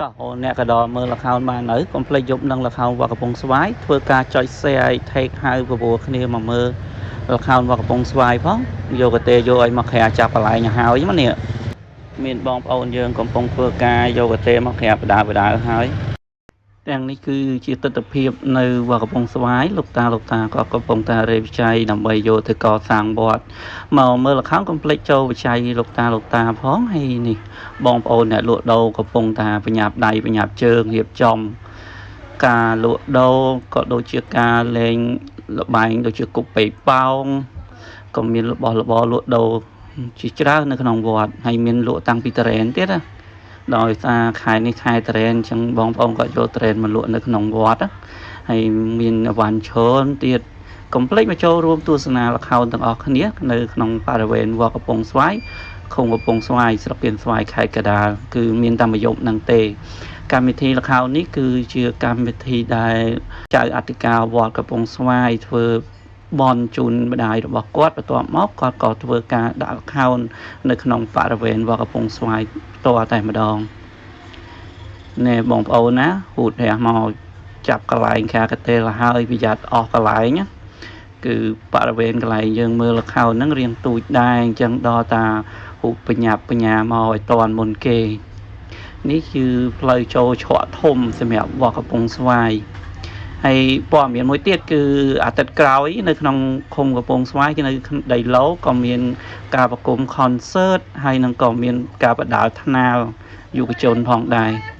តោះអូនអ្នកក៏ដល់មើលល្ខោនបាននៅកុំភ្លេចយប់នឹងល្ខោនវត្តកំពង់ស្វាយធ្វើការចុច share ឲ្យ tag ហៅបបួលគ្នាមកមើលល្ខោនវត្តកំពង់ស្វាយផងយកកទេយកឲ្យមកក្រាចាប់កន្លែងឲ្យហើយមកនេះមានបងប្អូនយើងកំពុងធ្វើការយកកទេមកក្រាបដាបដាហើយទាំងនេះគឺជាទស្សនភាពនៅវត្តកំពង់ស្វាយលោកតាលោកតាក៏កំពុងតែរៀបច័យដើម្បីយកទៅកសាងវត្តមកមើលល្ខោនកុំភ្លេចចូលវិច័យលោកតាលោកតាផងហើយនេះបងប្អូនអ្នកលក់ដូរកំពុងតែប្រញាប់ដៃប្រញាប់ជើងរៀបចំការលក់ដូរក៏ដូចជាការលេងល្បែងដូចជាគប់ប៉េប៉ោងក៏មានរបស់របរលក់ដូរជាច្រើននៅក្នុងវត្តហើយមានលក់តាំងពីតរ៉ែនទៀតណាដោយសារខែនេះខែតរ៉ែនអញ្ចឹងបងប្អូនក៏យកតរ៉ែនមកលក់នៅក្នុងវត្តហើយមានអវ៉ាន់ច្រើនទៀតកុំភ្លេចមកចូលរួមទស្សនាល្ខោនទាំងអស់គ្នានៅក្នុងបរិវេណវត្តកំពង់ស្វាយឃុំកំពង់ស្វាយស្រុកគៀនស្វាយខេត្តកណ្ដាលគឺមានតែមួយយប់ហ្នឹងទេកម្មវិធីល្ខោននេះគឺជាកម្មវិធីដែលចៅអធិការវត្តកំពង់ស្វាយធ្វើបន់ជូនម្ដាយរបស់គាត់បន្ទាប់មកគាត់ក៏ធ្វើការដាក់ល្ខោននៅក្នុងបរិវេណវត្តកំពង់ស្វាយផ្ទាល់តែម្ដងនេះបងប្អូនណាហូតរះមកចាប់កន្លែងខាកទេលហើយប្រយ័ត្នអស់កន្លែងណាគឺបរិវេណកន្លែងយើងមើលល្ខោនហ្នឹងរៀងទូចដែរអញ្ចឹងដល់តាហូបបញ្ញាបញ្ញាមកឲ្យតាន់មុនគេនេះគឺផ្លូវចូលឆក់ធំសម្រាប់វត្តកំពង់ស្វាយហើយព័ត៌មានមួយទៀតគឺអាទិត្យក្រោយនៅក្នុងឃុំកំពង់ស្វាយគឺនៅដីឡូក៏មានការប្រគំ concert ហើយនឹងក៏មានការបដាល់ថ្នាលយុវជនផងដែរ។